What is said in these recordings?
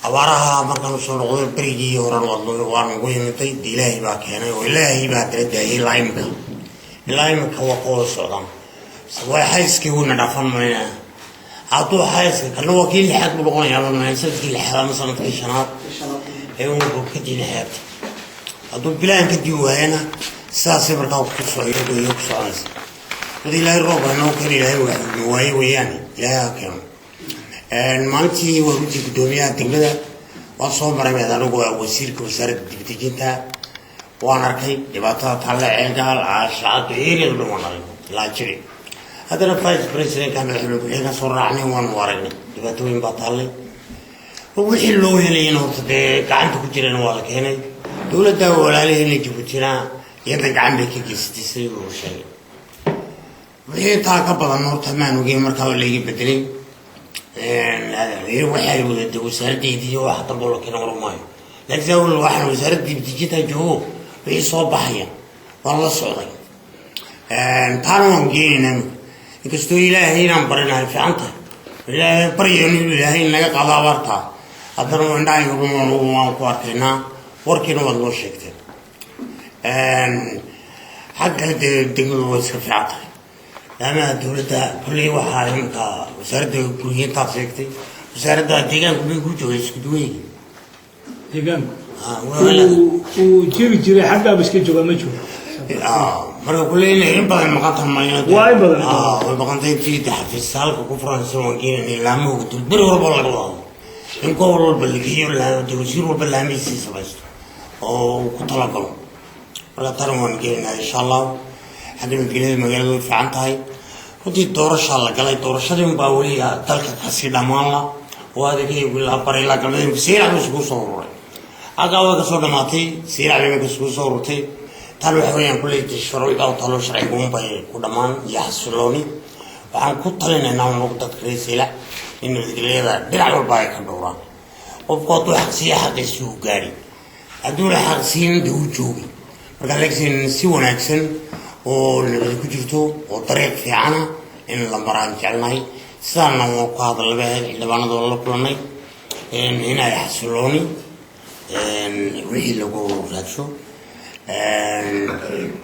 Abaaraha markaan usoo noqdo, berigii horan waan ugu yimiday. De Ilaahay baa keenay oo Ilaahay baa dala daayay. Ilaa imika, ilaa imika waa ka wada socdaan. Waa xayskii wuna dhaafan mayna. Hadduu xayska kana waa kii lixaad buu noqonayaa ama sanadkii lixaad ama sanadkii shanaad ee uu ka diina xeebta. Hadduu bilaan ka dii waayana, sidaasay markaa ku iyo ku soconaysa. Wada Ilaahay roob hanoo keeno. Ilaahay waaye weeyaan, Ilaahay ha keeno. Maalintii waa runtii guddoomiyaha degmada waan soo maray meed anigu waa wasiirka wasaaradda dibdejinta. Waan arkay dhibaatada talle, Ceelgaal, Caashacad, eriyada dhan waan aragnay ilaa jiri. Haddana vice presidentka, madaxweyne ku-xigeenka soo raacnay, waanu aragnay dhibaatooyin baa taallay. Wixii loo helayana horta dee gacanta ku jirana waa la keenay. Dowladda walaalaheena Jabuutina iyada gacan bay ka geysatay sidii uu sheegay. Wixii intaa ka badan horta maan ogeyn. Markaa layga bedelay waxay wadatay wasaaraddeydii iyo wax dambe la keena war maayo, laakiin awal waxaan wasaaradda dibdejinta joogo, wixii soo baxaya waan la socday. Taana waan geenaynaa, inkastoo Ilaahay inaan barinahay fiican tahay. Ilaahay baryayno inuu Ilaahay naga qaado abaartaa. Haddana indhahayga waan ku arkaynaa, warkiina waad noo sheegteen. Xagga kale dee degmadu waa iska fiican tahay. Laamaha dowladda kolley waxaa iminka wasaaradda guriyintaad sheegtay, wasaaradda deegaanku may ku joogay isku duwan yihiin. Deegaanku uu jiri jiray, xaggaaba iska joogaa, ma joogo. Marka kulley inay in badan maqan tahay mayno. Waa in badan. Way maqantay. Intii xafiis halka ku furanaysa waan keenanay laamahooga dul. Beri walba laga wado in gobol walba la geeyo, wasiir walba laamihiisii samaysto oo uu ku talagalo. Marka tana waan geenaynaa, insha Allah. Xagga nabadgelyada magaalada way fiican tahay runtii. Doorashaa la galay, doorashadii unbaa weli dalka kasii dhammaan la oo adagaygu ilaa baray ilaa galbeed Saylac buu isugu soo ururay. Halkaa way kasoo dhamaatay, Saylac bay iminka isugu soo ururtay. Tan waxa weeyaan kulley shuruucda u talo, sharciga unbay ku dhammaan iyo xasilooni. Waxaan ku talinaynaa unagu dadka reer Saylac in nabadgelyada dhinac walba ay ka dhowraan. Qofku hadduu xaqsiiya, xaqiisi uu gaari; hadduuna xaqsiin, de uu joogi. Marka laakiin si wanaagsan oo nabad ku jirto oo dariiq fiicana in la maraan jecelnahay. Sidaana waan ku hadalaba ahayd xildhibaanada oo la kulanay inay xasilooni wixii lagu raadsho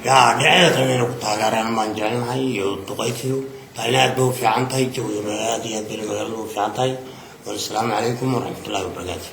yaa dhinacyada kalena inay ku taageeraan baan jecelnahay iyo duqaytidu. Taana aad bay u fiican tahay. Jawiga aad iyo aad bay magaalada u fiican tahay. Wasalaamu calaykum waraxmatullahi wabarakaatu.